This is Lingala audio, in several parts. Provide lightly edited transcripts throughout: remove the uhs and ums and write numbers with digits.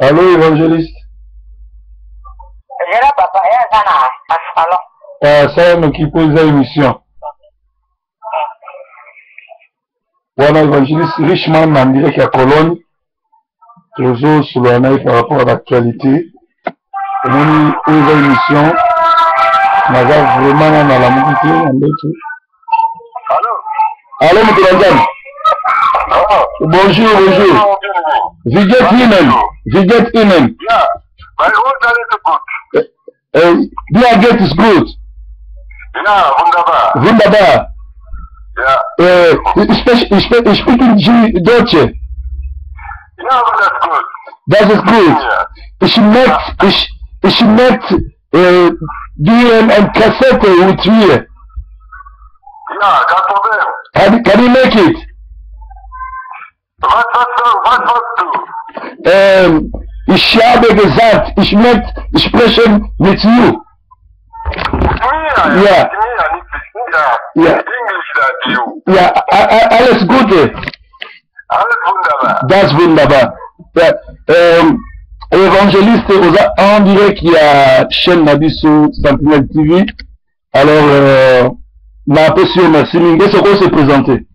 Allo évangéliste. Zela papa, ye aza na salon. Ah, sala noki mpo eza émission. Wana évangéliste Richman na direct ya Cologne. Tozosolola na ye par rapport à l'actualité. Omoni oyo eza émission. Naza vraiment na nalamuki te na ndeto. Allô Allô, moto na Nzambe. Bonjour, bonjour. Wie geht's Ihnen? Wie geht's Ihnen? Ja, bei uns alles gut. Dir geht es gut? Ja, wunderbar. Wunderbar. Ja. Ich spreche ich sprech, ich sprech Deutsch. Ja, aber das ist gut. Das ist gut. Ja. Ich möchte, ich möchte dir ein Kassette mit mir. Ja, kein Problem. Can you make it? Was hast du? Ich habe gesagt, ich möchte sprechen mit you. Mir, Ja. Mit mir, nicht mit mir. Ja. English like you. Ja, alles Gute. Alles wunderbar. Das wunderbar. Ja, évangéliste oza en direct ya chaîne na biso Sentinelle TV. Alors, napesi yo merci mingi. Est-ce que se présenter?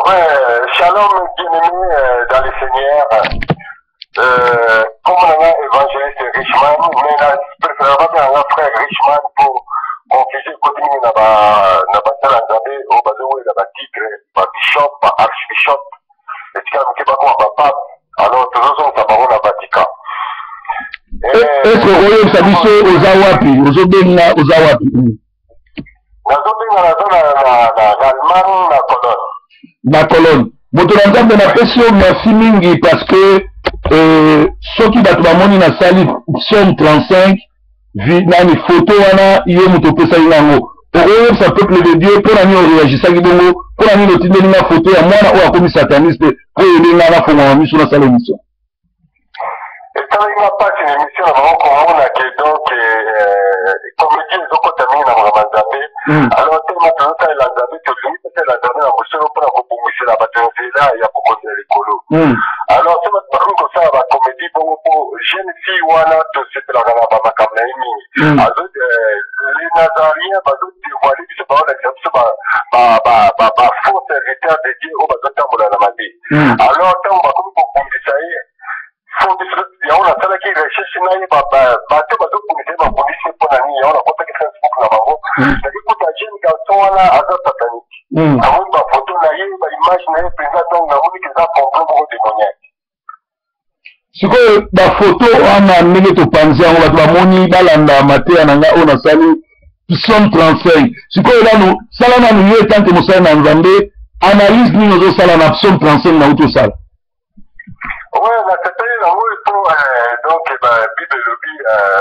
Ouais, shalom bien-aimé dans le Seigneur. Comme on a évangéliste Richman, mais la préférable un frère Richman pour confuser côté na ba na ba sala nzambe o bazo na ba titre, ba bishop, ba archbishop, et puis quand ba ba pape, alors tozozongisa bango na Vatican. Est-ce que okoyebisa biso oza wapi? Ozobenga oza wapi? Nazobenga naza na Allemagne, na Cologne. Na Cologne. Moto na Nzambe, napesi yo merci mingi parce que soki bato bamoni nasali psaume 35 vi, nani photo wana yo moto opesaki nango, okoyebisa peuple de Dieu mpo na nini oreagisaki bongo, mpo na nini otindeli nga photo ya mwana oyo akomi sataniste mpo oyeli nga nafongama miso nasala émission? Esalaki nga mpasi na émission na bango komona ke donc comédie ezokɔta mingi na makambo ya Nzambe. Alors telema tozosalela Nzambe, tolingi tosalela Nzambe na mosolo mpona kobongisela bato nzela ya bokonzi ya likolo. Alors so bato bakomi kosala bacomédie bongo, mpo jeune fille wana tosepelaka na bamakambo na ye mingi. Azo les Nazaréens bazodévoile biso, baolakisa biso bafaux serviteur de Dieu oyo bazotambola na mabe. Alors ntango bakomi kobundisa ye, fo biso yango nasalaki recherche na ye, bato bazobundisa ye, babundisi ye mpo na nini? Yango nakotaki Facebook na bango, nakikuta jeune garçon wana aza satanique. Namoni bafoto na ye, baimage na ye mpenza, donc namoni ke eza complot moko démoniaque. Sikoyo bafoto wana, ndenge topanzi yango, bato bamoni, balanda mateya na ngai oyo nasali psaume 35. Sikoyo nanu sala nanu yo etanke mosali na Nzambe, analyse nini ozosala na psaume 35 na uti osala? Ouais, nasepeli nango po donc Bible elobi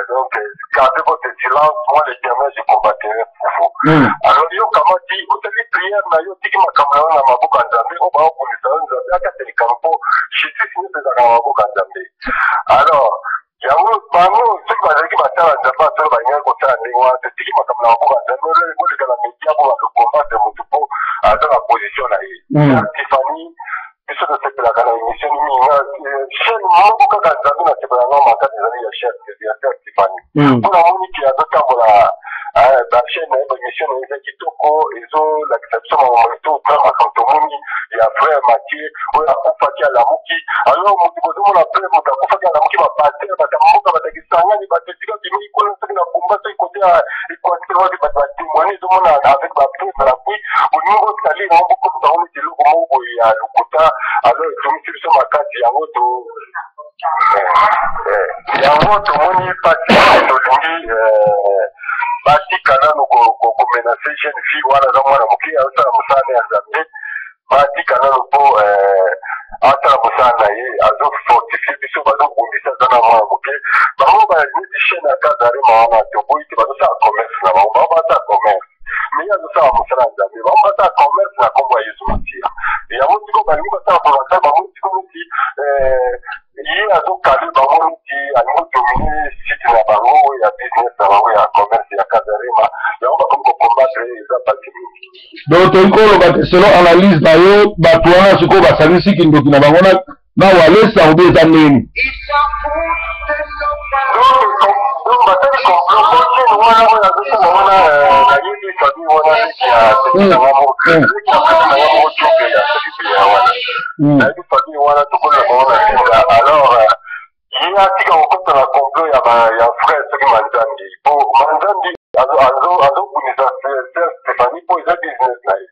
donc gardez votre silence, moi l'Éternel je combattrai pour vous. Alors yo kamati otali prière na yo, otiki makambo na yo na maboko ya Nzambe oyo baobundisa yo, Nzambe akata likambo, mpo justice nyonso ezalaka na maboko ya Nzambe. Alors yango bango soki bazalaki basala Nzambe asolo, balingaki kosala ndenge wana te. Tiki makambo na maboko ya Nzambe, boleka na media po bakokombattre motu mpo aza na position na ye. Tiffany, biso tosepelaka na émission mingi, chaîne moko kaka Nzambe nasepela nango makasi ezali ya cher ya sœur Tiffany, mpo namoni ke azotambola bachaîne na ye, baémission na ye eza kitoko, ezolakisa biso makambo eto frère makambo tomoni ya frère Mathieu oyo akufaki alamuki. Alors moto bozomona pe moto akufaki alamuki, bapasteur bato ya mboka batakisangani, bato esika bimiki kuna, soki na Bumba, soki kote ya Équateur wapi, bato batémoigne, ezomona avec bapreuve à l'appui. Bolingi bosali yango, bokomisa yango neti eloko moko boye ya lokuta. Alors etongisi biso makasi yango to yango tomoni mpasi. Tolingi batika nanu komenacer jeune fille wana, aza mwana moke, azosala mosala ya Nzambe. Batika nanu mpo asala mosala na ye, azofortifie biso. Bazobundisa, aza na mwana moke. Bango neti chaîne ya Kazarema wana, toboyi te, bazosala commerce na bango, bango basala commerce, mais ye azosala mosala ya Nzambe. Bango basala commerce na nkombo ya Yesu Masiya. Yango sikoyo balingi basala volontaire, bango sikoyo neti ye azokale bango, neti alingi odomine site na bango ya business na bango ya commerce ya Kazarema. Yango bakomi kocombattre, eza pasi mingi. Donc tolingi koloba te, selon analyse na yo, bato wana sikoyo basangisi kindoki na bango na na Walesa obe eza ndenge? Donc basali complot po chaine wana oyo azosala wana, nayebi famille wana, leki ya petit na nga moko, leki ya petit na nga moko Tiope ya Felipe ya wana, nayebi famille wana, tokola bango na Linda. Alors ye atika kokota na complot ya ya frère soki Manzambi, po Manzambi azobundisa sœur Stéphanie po eza business na ye.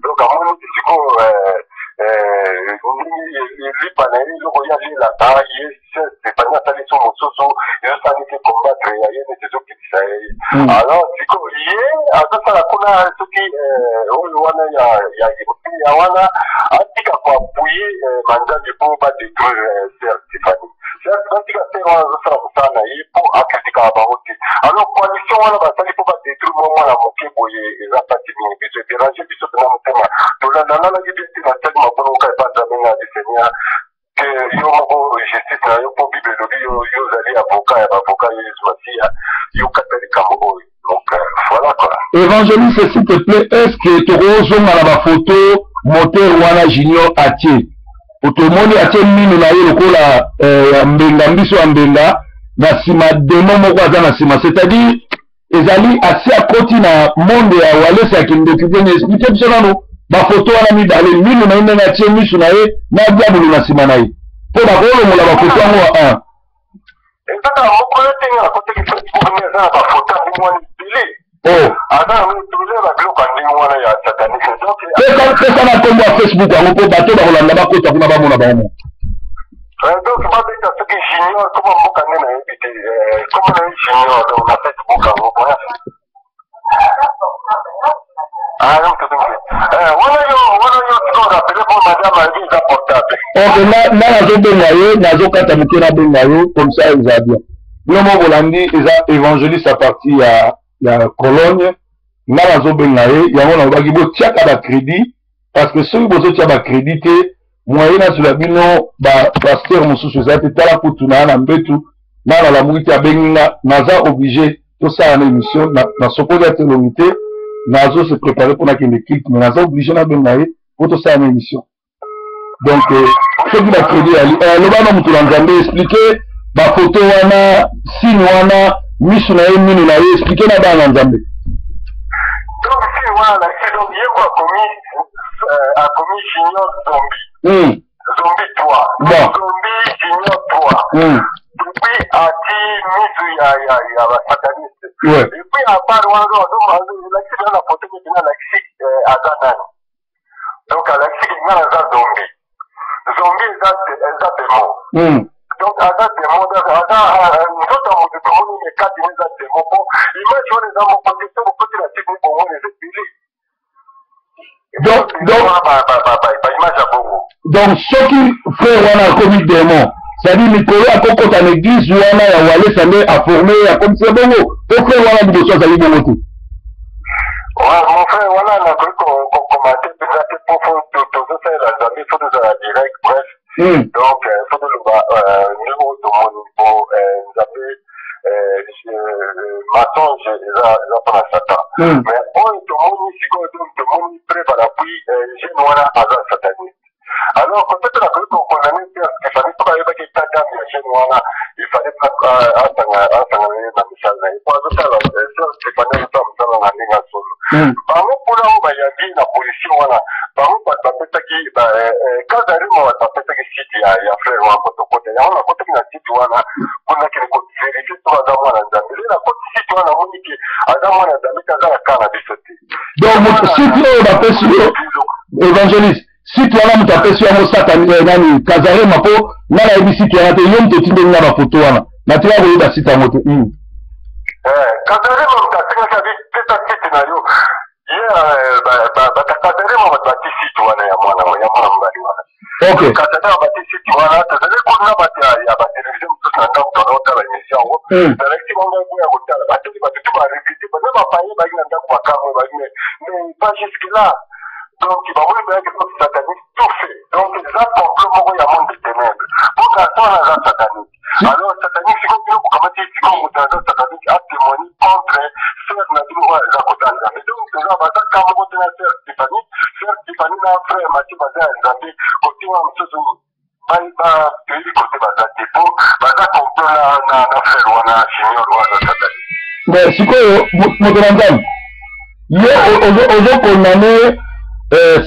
Donc amoni sikoyo ndenge lipa na ye, eloko ye alelaka ye, sœur Stéphanie asali so mosusu ezosali te, combattre ya ye neti ezokitisa ye. Alors sikoyo ye azosala kuna soki oyo wana ya wana, atika koappuyer Manzambi mpo badétruire sœur Stéphanie. Batika sœur wana azosala mosala na ye mpo akritikaka bango te. Alors coalition wana basali mpo badétruire mwa mwana moke boye, eza mpasi mingi. Biso edérange biso mpena motema, tolandalalaki bien te. Nasali mabongo epa Nzambe nga di Seigneur ke yo moko justice na yo, mpo Bible elobi yo ozali avocat ya baavocat, yo Yesu Masiya, yo kata likambo oyo. Donc voilà quoi. Évangéliste, s'il te plaît, est ce que tokozonga na bafoto moteur wana Junior atie? Tomoni atie mino na ye lokola ya mbenga, mbiso ya mbenga na nsima, démon moko aza na nsima, c'est-à-dire ezali asi akoti na monde ya Walesa ya kindoki. Ndenge explique biso nano bafoto wana mibale, mino na ye ndenge atie miso na ye na diabolo na nsima na ye, mpo bakolongola bafoto yango wa 1. Eza kaka moko yo te. Nga nakotaki Facebook, nde eza na bafoto ya ndenge wana ebele. Oh. Aza yango ebele, babiloko ya ndenge wana ya satanisme. Donc pesa na nkombo ya Facebook yango mpo bato bakolanda bakota kuna, bamona bango. Donc babeta soki Junior koma mboka nde nayebi te, koma na ye Junior. Donc na Facebook yango, bref. Ah, non, wana yo, wana yo sikoyo rapele mpo madame ayebi, eza portable. Ok, nga nazobenga ye, nazokata moke, nabenga yo comme ça eza bien. Bino moko bolandi, eza évangéliste à partir ya Cologne. Nga nazobenga ye yango, nalobaki botiaka bacrédit, parce que soki bozotia bacrédit te, moyen nazwela bino bapasteur mosusu eza te. Tala kutu na na mbetu nga nalamuki te, abengi nga, naza obligé tosala na émission. Nasokoli ate elongi te, nazo se préparer mpo nakende culte, mais naza obligé nabenga ye mpo tosala na émission. Donc soki bacrédit yali, loba na moto na Nzambe, explique bafoto wana, signe wana, miso na ye, mino na ye, explique na bana na Nzambe. Donc signe wana na donc ye ko akomi Junior Zombie. Zombie 3. Bon. Zombie Junior 3. Depuis ati misu ya basataniste. Et puis à part wana, alakisi bina na foto ke bina alakisi aza nani. Donc alakisi ke nga naza zombie. Zombie eza démon. Donc aza démon, donc aza nzoto ya moto tomoni, me kati eza démon, po image wana eza moko te. So bokoti na site bomona eza ebele. Donc baimage ya bongo. Donc soki frère wana akomi démon, c'est-à-dire mikolo akokota na église wana ya Walesa nde aforme ye, akomisi ye bongo, po frère wana liboso azali bongo te? Ouais, mon frère, wana nakoki kokomate mpenza te, po fo tozosalela Nzambe, fo tozala direct, bref. Donc fo toloba ndenge oyo tomoni, po Nzambe, mensonge eza mpona Satan. Mais oyo tomoni sikoyo, donc tomoni preuve à l'appui, jeune wana aza sataniste. Alors peut-être nakoki kokondamner te Stéphanie, mpo bayebaki état d'âme ya jeune wana, il fallait asangana ye na misala na ye, po azosala, sœur Stéphanie azosala mosala na ndenge ya solo. Bango mpona oyo bayambi na position wana, bango bato bapesaki Kazarima, bato bapesaki site ya frère wana po tokota yango. Nakotaki na site wana mpo nakende kovérifier soki aza mwana Nzambe. Nde nakoti site wana, namoni ke aza mwana Nzambe te, aza na ka na biso te. Donc site oyo bapesi yo, évangéliste, site wana moto apesi yango Satan nani, Kazarema? Mpo nga nayebi site wana te, yo moto otindeli nga bafoto wana, natika koyeba site yango te. Kazarema moto asengaki, abi pesa site na yo ye. Kazarema bato bati site wana ya mwana mobali wana. Kazarema bati site wana, tozali kuna bato ya batelevizio mosusu na ndako, tona otala émission yango, nalakisi bango boya kotala, bateli bato tu barépété, baza bapaye baki na ndako, bakamwe baki, mais pas jusque là. Donc bamoni bayaki po sataniste tout fait. Donc eza complot moko ya monde de ténèbre, po garçon wana aza sataniste. Alors satanique sikoyo, bino bokamati sikoyo moto aza satanique atémoigne contre sœur na bino oyo aza kota Nzambe. Donc toza baza ka moko te na sœur Stéphanie. Sœur Stéphanie na frère Mathieu baza ya Nzambe, kote wana mosusu. Toyebi kote baza te, po baza complot na frère wana Junior wana satani. Mais sikoyo, moto na Nzambe, yo ozokondane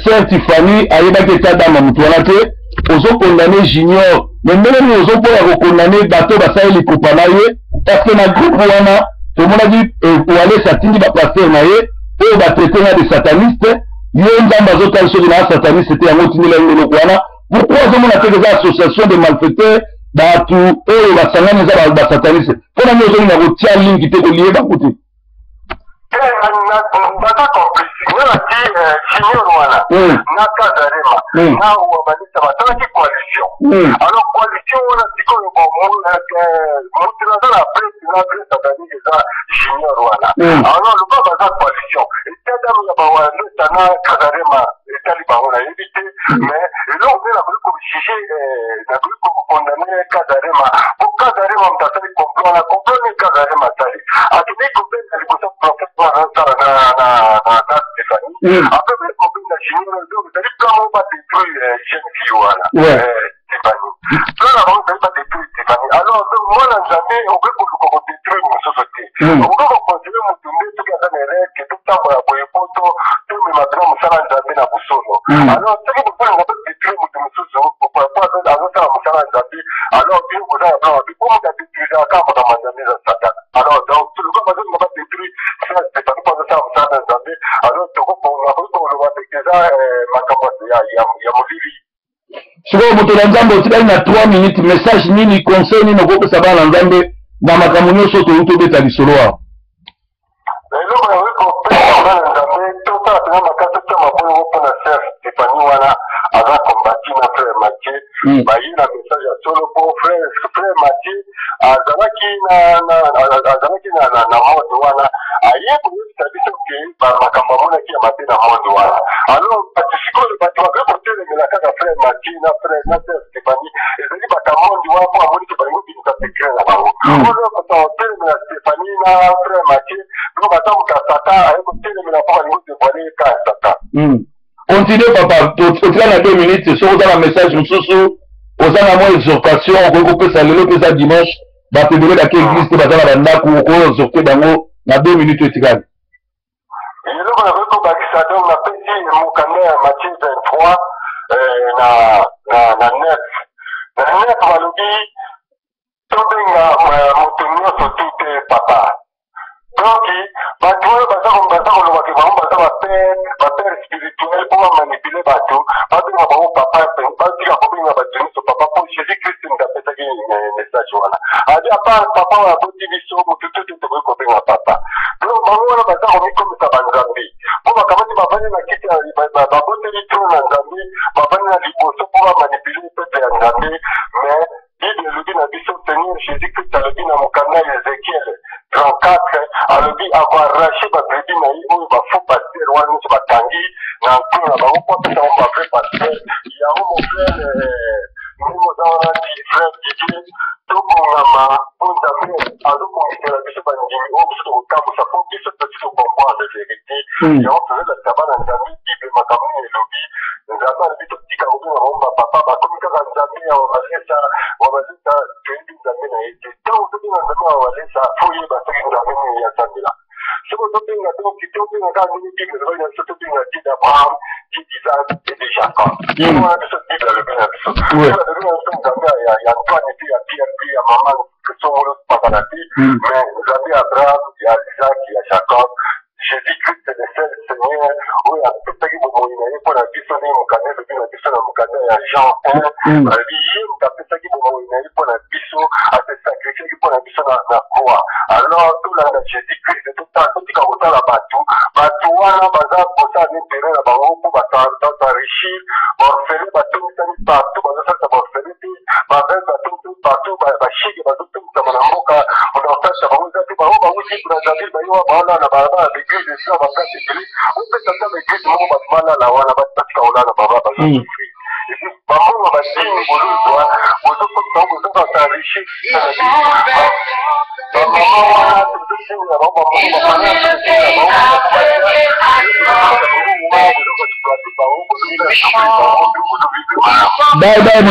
sœur Tiffany, ayebaki état d'âme ya motu wana te. Ozokondane Junior, mais ndenge nini ozoboya kokondane bato basali likopa na ye? Parce que na groupe wana tomonaki Walesa atindi bapasteur na ye oyo batraite nga de sataniste. Yo Nzambe azotali soki na sataniste te, yango otindela ye eloko wana. Pourquoi ozomona te eza association de malfaiteurs, bato oyo basangani eza basataniste? Mpo na nini ozolinga kotia linki te, kolie bango te? Baza complice. Nga nati Junior wana na Kazarema na Wabalisa basalaki coalition. Alors coalition wana sikoyo, motu naza na presse na vrai satanique eza Junior wana. Alors loba baza coalition, état d'âme ya bawalesa na Kazarema etali bango, nayebi te. Mais eloko nde nakoki kojuge, nakoki kokondamne Kazarema, po Kazarema moto asali complot wana. Complot nini Kazarema asali? Akendeki kobenga liboso prophète wana asala na Stéphanie, après baye kobenga Junior. Donc ezali plan moko badétruire jeune fille wana Stéphanie. Plan na bango ezali badétruire Stéphanie. Alors donc mwana Nzambe okoki koluka kodétruire mosusu te. Okoki koconseille motu nde soki aza na erreur ke totambola boye po tomema mpena mosala Nzambe na bosolo. Alors soki bozolinga bodétruire motu mosusu po azosala mosala Nzambe, alors bino boza na plan mabe, po moto adétruisaka kaka makambo ya Nzambe eza Satana. Alors donc luka bazolinga badétruire sœur Stéphanie po azosala mosala na Nzambe, alors tokoki koloba te eza makambo ya molili. Sikoyo, moto na Nzambe, otikali na 3 minutes. Message nini, conseil nini okopesa bana na Nzambe na makambo nyonso toyi tobeta lisolo awa? Eloko nakoki kopesa bana Nzambe, tosala mpenza makasi, totia mabongo mpona sœur Stéphanie wana aza kombati na frère Mathieu. Baye na message ya solo, po frère Mathieu azalaki na monde wana, aye koyebisa biso ke makambo amonaki ya mabe na monde wana. Alors bato sikoyo, bato bakoki kotelemela kaka frère Mathieu na frère na sœur Stéphanie, ezali bato ya monde wana, po amoni ke balingi kobimisa secret na bango. Oyo kota kotelemela Stéphanie na frère Mathieu, donc aza moto ya Satan, aye kotelemela mpo balingi kodévoile ka ya Satan. Continue papa, otika na 2 minutes. Soki oza na message mosusu, oza na mwa exhortation okoki kopesa lelo mpe eza dimanche, bato ebele bake église te, baza na bandako, okoki exhorte bango na 2 minutes etikali. Eloko nakoki kobakisa, donc napesi mokanda ya Matthieu 23 na 9, na 9 balobi tobenga moto nyonso tu te papa. Donc bato oyo baza kolobaki bango baza bapère spirituel mpo bamanipule bato, babenga bango papa, batika kobenga bato nyonso papa, mpo Jésus Christ moto apesaki message wana, abi à part papa oyo aboti biso, motu te te tokoki kobenga papa. Donc bango wana baza komikomisa banzambe, mpo bakamati bavandi na kiti, baboteli trône na Nzambe, bavandi na liboso mpo bamanipule peuple ya Nzambe. Mais Bible elobi na biso, Seigneur Jésus Christ alobi na mokanda ya Ézéchiel 34, alobi akoarrache babrebis na ye oyo bafaux pasteur wana nyonso bakangi na enclos na bango, mpo apesa bango bavrai pasteur. Yango mon frère, ndenge oza wana ti frère Didier, tobongama, mpo Nzambe azobongisela biso bandimi oyo biso tokotambusa, mpo biso tosi tocomprendre vérité. Yango tozolakisa bana Nzambe Bible makambo nini elobi. Nzambe alobi totika kobenga bango bapapa, bakomi kaka Nzambe ya Wabalesa. Wabalesa toyebi Nzambe na ye te. Ntango ozobenga Nzambe ya Wabalesa, fo oyeba soki Nzambe nini asambela. Soki ozobenga, donc tobenga kaka ndenge Bible elobi na biso, tobenga Dieu d'Abraham, Dieu d'Isaac et de Jacob. Wana biso Bible alobi na biso, Bible alobi na biso Nzambe ya Antoine te, ya Pierre te, ya mama songolo pakala te, mais Nzambe ya Abraham, ya Isaac, ya Jacob. Jésus Christ le seul Seigneur oyo apesaki bomoi na ye mpo na biso, ndenge mokanda elobi na biso na mokanda ya Jean 1, alobi ye moto apesaki bomoi na ye mpo na biso, asesacrifiaki mpo na biso na croix. Alors tolanda Jésus Christ, totika kotala bato. Bato wana baza kosala intérêt na bango mpo basenrichir. Baorphelin batomisami partout, bazosalisa baorphelin te, baveuve batomisami partout, bashege bazotomisama na mboka, moto akosalisa bango eza te. Bango bawuti Brazzaville, bayewa baolala na balabala, baeglise esika baplace ebele, opesa ata baeglise moko bato balala wana, batika kolala, baba bazosouffrir. Bambongo badini bozozwa, bozokotisa, bozoka s'enrichir. Bamama wana tozotinda bango bambongo, bamama. Bye bye.